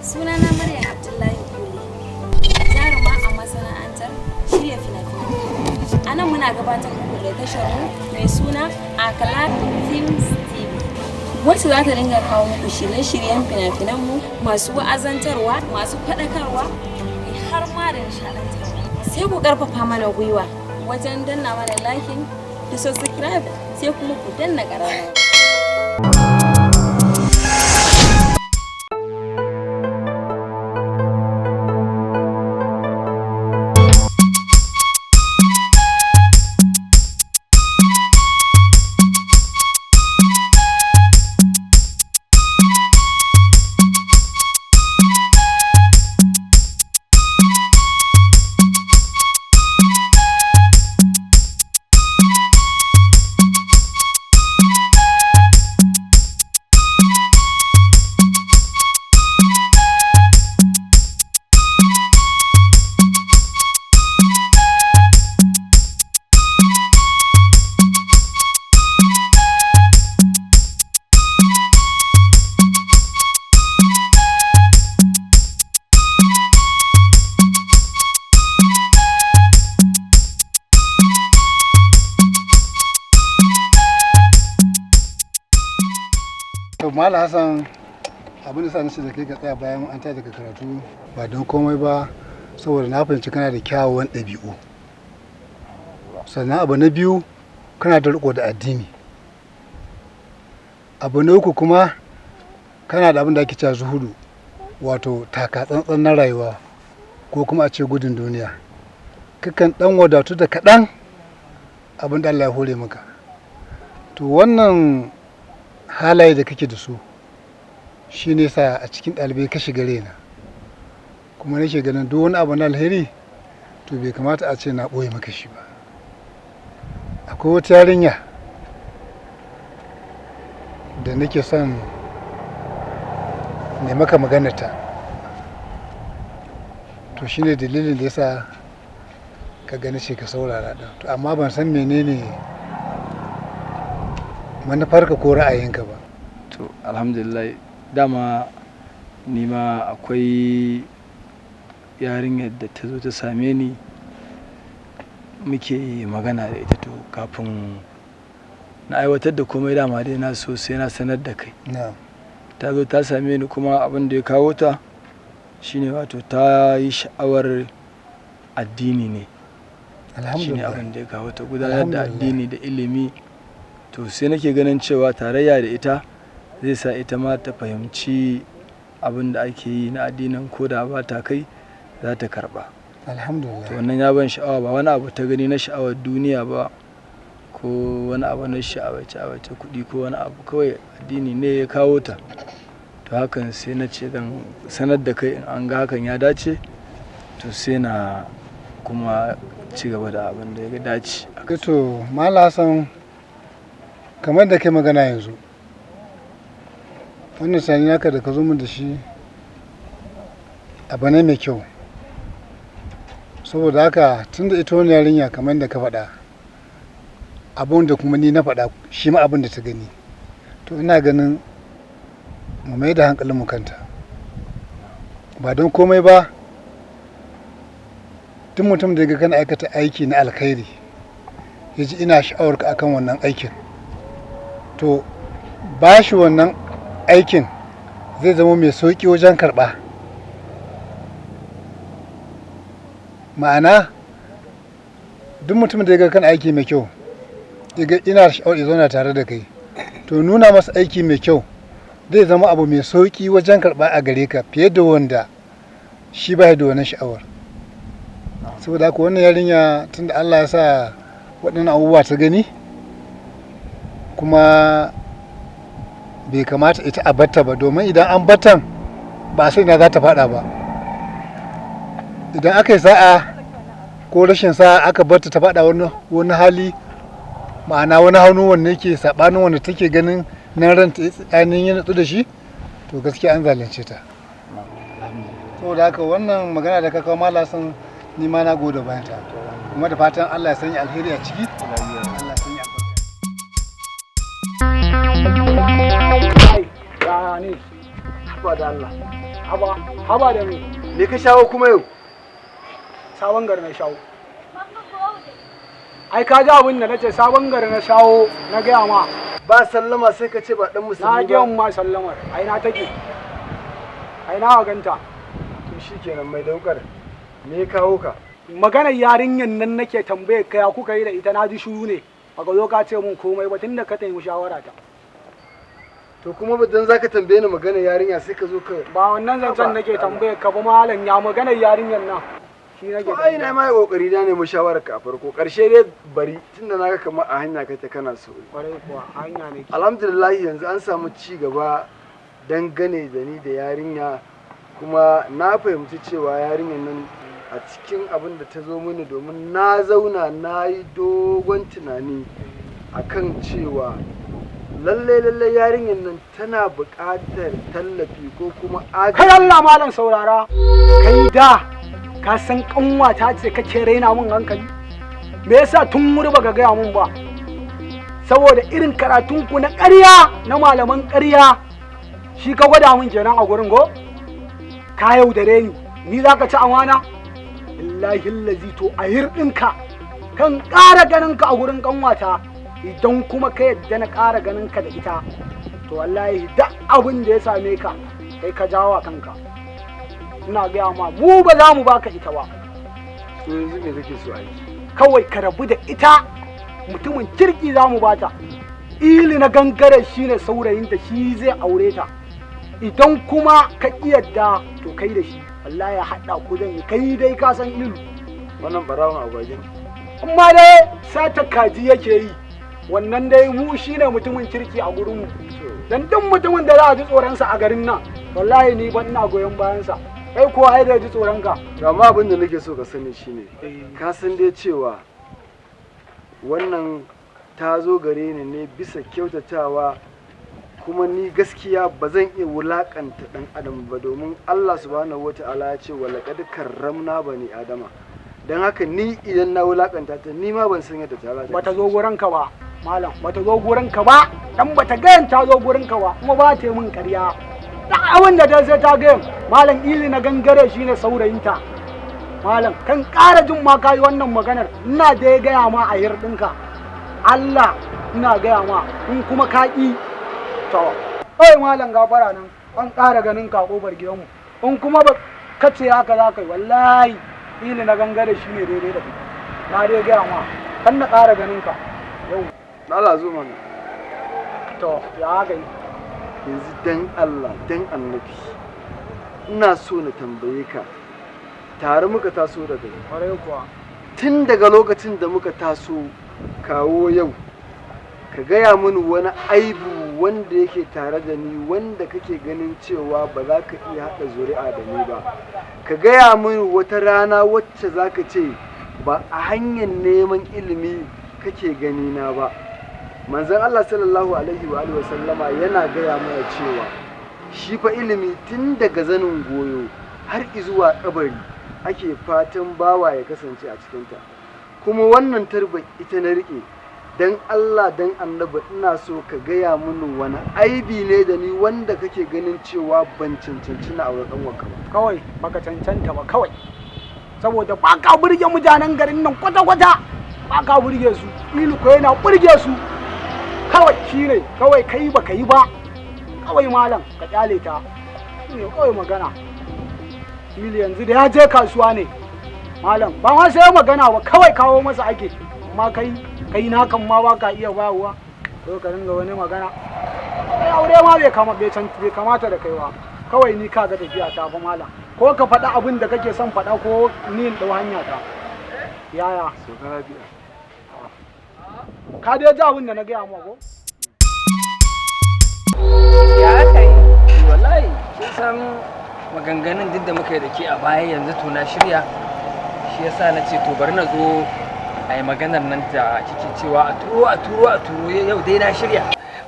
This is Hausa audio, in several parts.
Sunana Maryam Abdullahi Koli, jaruma a masana'antar shirya fina-finai. A nan muna gabatar muku da tashar mu mai suna Akala Films TV, wacce za ta dinga kawo muku shirye-shiryen fina-finan mu masu wa'azantarwa, masu faɗakarwa, har ma da nishaɗantarwa. Sai ku ƙarfafa mana gwiwa wajen danna mana liking da subscribe, sai kuma ku danna ƙararrawa. To, Malam Hassan, abin da sa nace da kai ka tsaya bayan an tashi daga karatu ba don komai ba, saboda na fahimci kana da kyawawan ɗabi'u. Sannan abu na biyu, kana da riko da addini. Abu na uku kuma, kana da abin da ake cewa zuhudu, wato taka tsantsan na rayuwa, ko kuma a ce gudun duniya. Kakan ɗan wadatu da kaɗan abin da Allah ya hore maka. To, wannan halaye da kake da su shi ne sa a cikin ɗalibai ka shiga raina, kuma nake ganin duk wani abu na alheri to bai kamata a ce na ɓoye maka shi ba. Akwai wata yarinya da nake son ne maka maganarta. To, shine dalilin da yasa ka gani ce ka saurara ɗin. To, amma ban san menene manufarka ko ra'ayinka ba. To, alhamdulillah, dama ni ma akwai yarinyar da ta zo ta same ni muke magana da ita. To, kafin na aiwatar da komai, dama dai na so sai na sanar da kai. Ta zo ta same ni, kuma abin da ya kawo ta shine, wato ta yi sha'awar addini ne. Shine abin da ya kawo ta, gudanar da addini da ilimi. To, sai nake ganin cewa tarayya da ita zai sa ita ma ta fahimci abin da ake yi na addinin, ko da ba ta kai, za ta karba. To, wannan ya ban sha'awa. Ba wani abu ta gani na sha'awar duniya ba, ko wani abu na sha'awace awace kuɗi ko wani abu. Kawai addini ne ya kawo ta. To, hakan sai na ce zan sanar da kai. In an ga hakan ya dace, to sai na kuma ci gaba da abin da ya dace. To, Malam Hassan, kamar da kai magana yanzu, wannan tunani naka da ka zo min da shi abu ne mai kyau. Saboda haka, tunda ita wani yarinya, kamar da ka faɗa, abun da kuma ni na faɗa shi ma abin da ta gani, to ina ganin mu mai da hankalinmu kanta. Ba don komai ba, duk mutum da ya ga kana aikata aiki na alkhairi, ya ji ina sha'awar ka akan wannan aikin, to ba shi wannan aikin zai zama mai sauƙi wajen karɓa. Ma'ana, duk mutum da ya ga kana aiki mai kyau, ya ga ina sha'awar ya zauna tare da kai, to nuna masa aiki mai kyau zai zama abu mai sauƙi wajen karɓa a gare ka fiye da wanda shi ba da wannan sha'awar. Saboda haka, wannan yarinya, tunda Allah ya sa waɗannan abubuwa ta gani, kuma bai kamata ita a batta ba, domin idan an battan ba a san ina za ta faɗa ba. Idan aka yi sa'a ko rashin sa'a aka batta ta faɗa wani hali, ma'ana wani hannu wanda yake saɓanin wanda take ganin nan ranta ainihin ya natsu da shi, to gaskiya an zalunce ta. Saboda haka, wannan magana da ka kawo, Malam Hassan, ni ma na gode bayan ta, kuma da fatan Allah ya sanya alheri a ciki, Allah ya sanya albarka. Ya ne? Haba da Allah. Haba, haba da me? Me ka shawo kuma yau? Sabon gari na shawo. Ai ka ji abin da nace, sabon gari na shawo na gaya ma. Ba sallama sai ka ce ba dan Na musulmi gaya ba. ma sallamar. Ai na take. Ai na ganta. To shikenan, mai daukar. Me ya kawo ka? Maganar yarinyan nan nake tambaye ka, ya kuka yi da ita? Na ji shiru ne. Baka zo ka ce mun komai ba tunda ka taimi shawara ta. To kuma ba dan zaka tambaye ni maganar yarinya sai ka zo ka Ba wannan zancen Haba, nake Allah. tambaye ka ba malam, ya maganar yarinyan nan. Shi nake To ai na tambaya. ma yi kokari na nemi shawarar ka a farko. Karshe dai bari, tunda naga kamar a hanya kake kana so. Kwarai kuwa, hanya ne. Alhamdulillah, yanzu an samu ci gaba dangane da ni da yarinya, kuma na fahimci cewa yarinyar nan a cikin abin da ta zo mini, domin na zauna na yi dogon tunani akan cewa lalle lalle yarinyar nan tana buƙatar tallafi ko kuma Kai agaji. Allah malam, saurara. Kai da ka san kanwata ce kake raina mun hankali. Me yasa tun wuri baka gaya mun ba? Saboda irin karatun ku na ƙarya, na malaman ƙarya, shi ka gwada mun kenan a gurin go? Ka yaudare ni, ni za ka ci amana? Billahi lazi, to a hirɗinka kan ƙara ganin ka a gurin kanwata. Idan kuma ka yadda na ƙara ganin ka da ita, to wallahi duk abin da ya same ka, kai ka jawo kanka. Ina gaya ma, mu ba za mu baka ita ba. To yanzu me kake so a yi? Kawai ka rabu da ita, mutumin kirki za mu bata. Ili na gangare shine saurayinta, shi zai aure ta. Idan kuma ka ƙi yadda, to kai da shi wallahi ya haɗa ku zan yi. Kai dai ka san Ilu. Wannan barawon agwagin. Amma dai sata kaji yake yi. Wannan dai mu shine mutumin kirki a gurinmu, dan duk mutumin da za a ji tsoronsa a garin nan, wallahi ni ban ina goyon bayansa. Kai ko ai da ji tsoronka. To amma abin da nake so ka sani shine, ka san dai cewa wannan ta zo gare ni ne bisa kyautatawa, kuma ni gaskiya ba zan iya wulakanta dan adam ba, domin Allah subhanahu wata'ala ya ce wa laqad karramna bani adama. Dan haka ni idan na wulakanta ta, ni ma ban san yadda ta za ta Bata zo gurinka ba malam, bata zo gurinka ba, dan bata gayan ta zo gurinka ba, kuma ba ta yi min ƙarya. Dan abin da ta sai ta gayan malam, Ili na gangare shine saurayinta. Malam, kan ƙara jin ma kayi wannan maganar, ina da ya gaya ma a hirɗinka. Allah ina gaya ma, in kuma ka ƙi, to oi malam, gafara nan, an ƙara ganin ka ƙofar gidanmu. In kuma ba ka ce haka za ka yi, wallahi Ili na gangare shine daidai da kai. Na dai gaya ma, kan na ƙara ganin ka yau. Allah, zo mana. To ya haka yi? Yanzu dan Allah dan annabi ina so na tambaye ka, tare muka taso da kai. Kwarai kuwa. Tun daga lokacin da muka taso kawo yau, ka gaya mini wani aibu wanda yake tare da ni wanda kake ganin cewa ba za ka iya haɗa zuri'a da ni ba. Ka gaya mini wata rana wacce za ka ce ba a hanyar neman ilimi kake gani na ba. Manzon Allah sallallahu alaihi wa alihi wasallama yana gaya mana cewa shi fa ilimi tun daga zanin goyo har izuwa kabari ake fatan bawa ya kasance a cikinta, kuma wannan tarba ita na rike. Dan Allah dan annabi ina so ka gaya mini wani aibi ne da ni wanda kake ganin cewa ban cancanci na aure kanwarka ba. Kawai baka cancanta ba kawai, saboda ba ka burge mutanen garin nan kwata-kwata, ba ka burge su. Ilu ko yana burge su. Kawai shine kawai kai baka yi ba. Kawai malam, ka kyale ta, shine kawai magana. Ilu yanzu da ya je kasuwa ne malam, ba ma sai magana ba, kawai kawo masa ake. Amma kai kai na kan ma ba ka iya bayarwa ko ka dinga wani magana. Kai aure ma bai kama bai can bai kamata da kai ba. Kawai ni ka ga tafiya ta fa malam, ko ka faɗa abin da kake son faɗa, ko ni in ɗau hanya ta. Yaya? Sauka lafiya. Ka dai ji abin da na gaya ma ko? Ya aka yi? Wallahi kin san maganganun duk da muka yi da ke a baya, yanzu to na shirya. Shi yasa na ce to bari na zo a yi maganar nan da kike cewa a turo, a turo, a turo. Yau dai na shirya.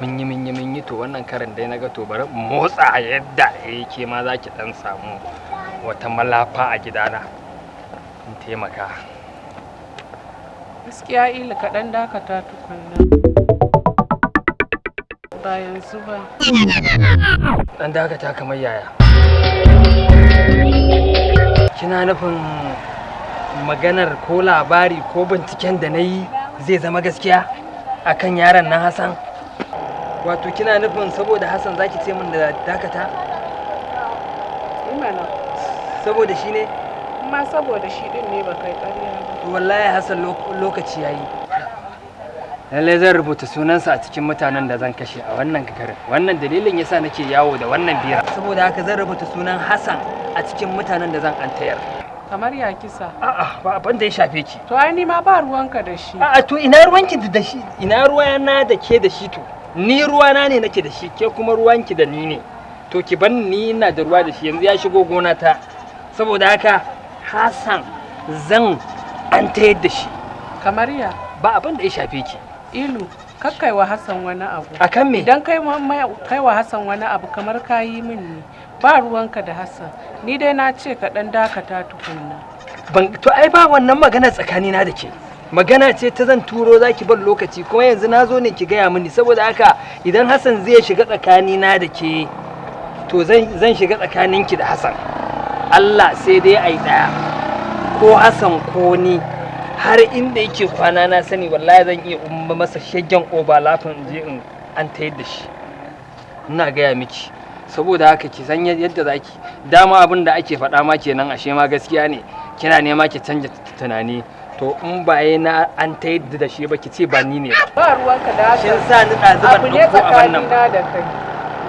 Mun yi, mun yi, mun yi. To wannan karin dai na ga to bari in motsa yadda ke ma za ki dan samu wata malafa a gidana in taimaka. Gaskiya Ila, kaɗan dakata tukunna. Ba yanzu ba. Dan dakata kamar yaya? Kina nufin maganar ko labari ko binciken da na yi zai zama gaskiya akan yaron nan Hassan? Wato kina nufin saboda Hassan zaki ce min da dakata? Imana. Saboda shi ne? Ma saboda shi din ne ba kai ƙarya ba. Wallahi Hassan lokaci yayi. Lallai zan rubuta sunansa a cikin mutanen da zan kashe a wannan garin. Wannan dalilin yasa nake yawo da wannan bira. Saboda haka zan rubuta sunan Hassan a cikin mutanen da zan antayar. Kamar ya kisa? A'a, ba abin da ya shafe ki. To ai ni ma ba ruwanka da shi. A'a, to ina ruwanki da shi? Ina ruwana da ke da shi to? Ni ruwana ne nake da shi, ke kuma ruwanki da ni ne. To ki ban ni ina da ruwa da shi, yanzu ya shigo gona ta. Saboda haka Hassan zan antayar da shi. Kamar ya? Ba abin da ya shafe ki. Ilu, kakkai wa Hassan wani abu. Akan me? Idan kai wa Hassan wani abu kamar kayi min ne. Ba ruwanka da Hassan. Ni dai na ce ka dan dakata tukunna. Ban to ai ba wannan magana tsakanina da ke. Magana ce ta zan turo zaki ban lokaci, kuma yanzu na zo ne ki gaya mini. Saboda haka idan Hassan zai shiga tsakanina da ke, to zan shiga tsakaninki da Hassan. Allah sai dai ai daya. Ko Hassan ko ni. Har inda yake kwana na sani, wallahi zan iya umma masa shaggen overlapping in je in an tayar da shi. Ina gaya miki. Saboda haka ki san yadda zaki. Dama abin da ake faɗa ma kenan, ashe ma gaskiya ne. Kina nema ki canja tunani. To in ba yi na an tayar da shi ba ki ce ba ni ne ba. Ba ruwanka da Hassan. Kin sa ni ɗazuban ɗauko abin nan ba. Da kai.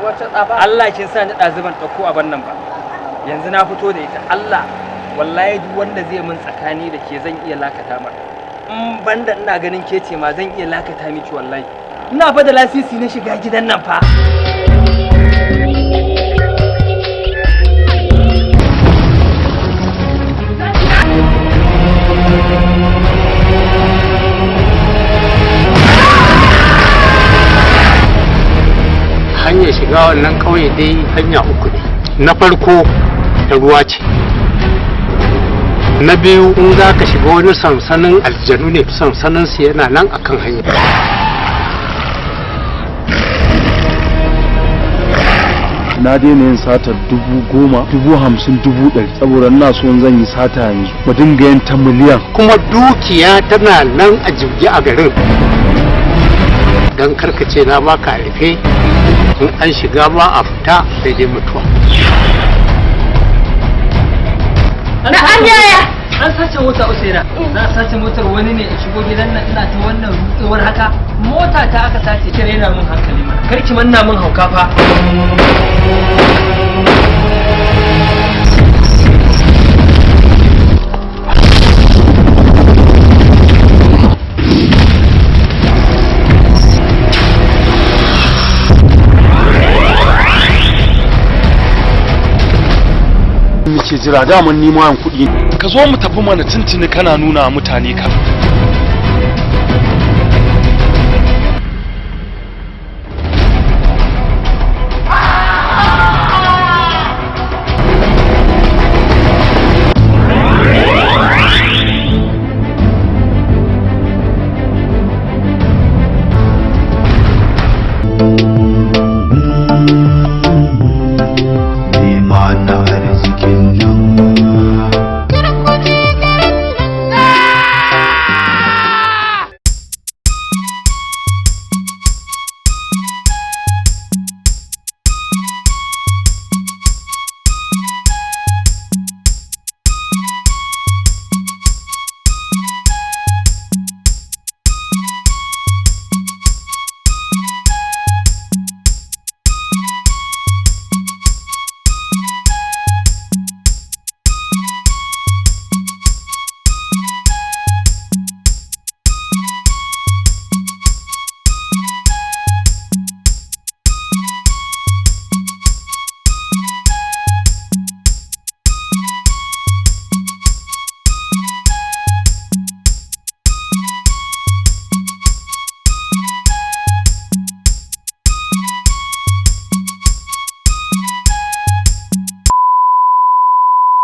Wata tsaba. Allah kin sa ni ɗazuban ɗauko abin nan ba. Yanzu na fito da ita. Allah wallahi duk wanda zai min tsakani da ke zan iya lakata mar. In banda ina ganin ke ce ma zan iya lakata miki wallahi. Ina fa da lasisi na shiga gidan nan fa. Hanyar shiga wannan ƙauye dai hanya uku ne. Na farko da ruwa ce. Na biyu in za ka shiga wani sansanin aljanu ne, sansanin su yana nan akan hanya. Na daina yin satar 10,000, 50,000, 100,000 saboda ina so zan yi sata yanzu mu dinga yin ta miliyan. Kuma dukiya tana nan a jibge a garin. Don karkace na baka rufe, in an shiga ba a fita sai dai mutuwa. Na'am yaya. An sace mota Usaina. Na sace motar wani ne in shigo gidan nan ina ta wannan rutsewar haka. Mota ta aka sace, ki raina min hankali mana. Kar ki manna min hauka fa. Muke jira daman nima yan kuɗi. Ka zo mu tafi mana tuntuni kana nuna mutane ka.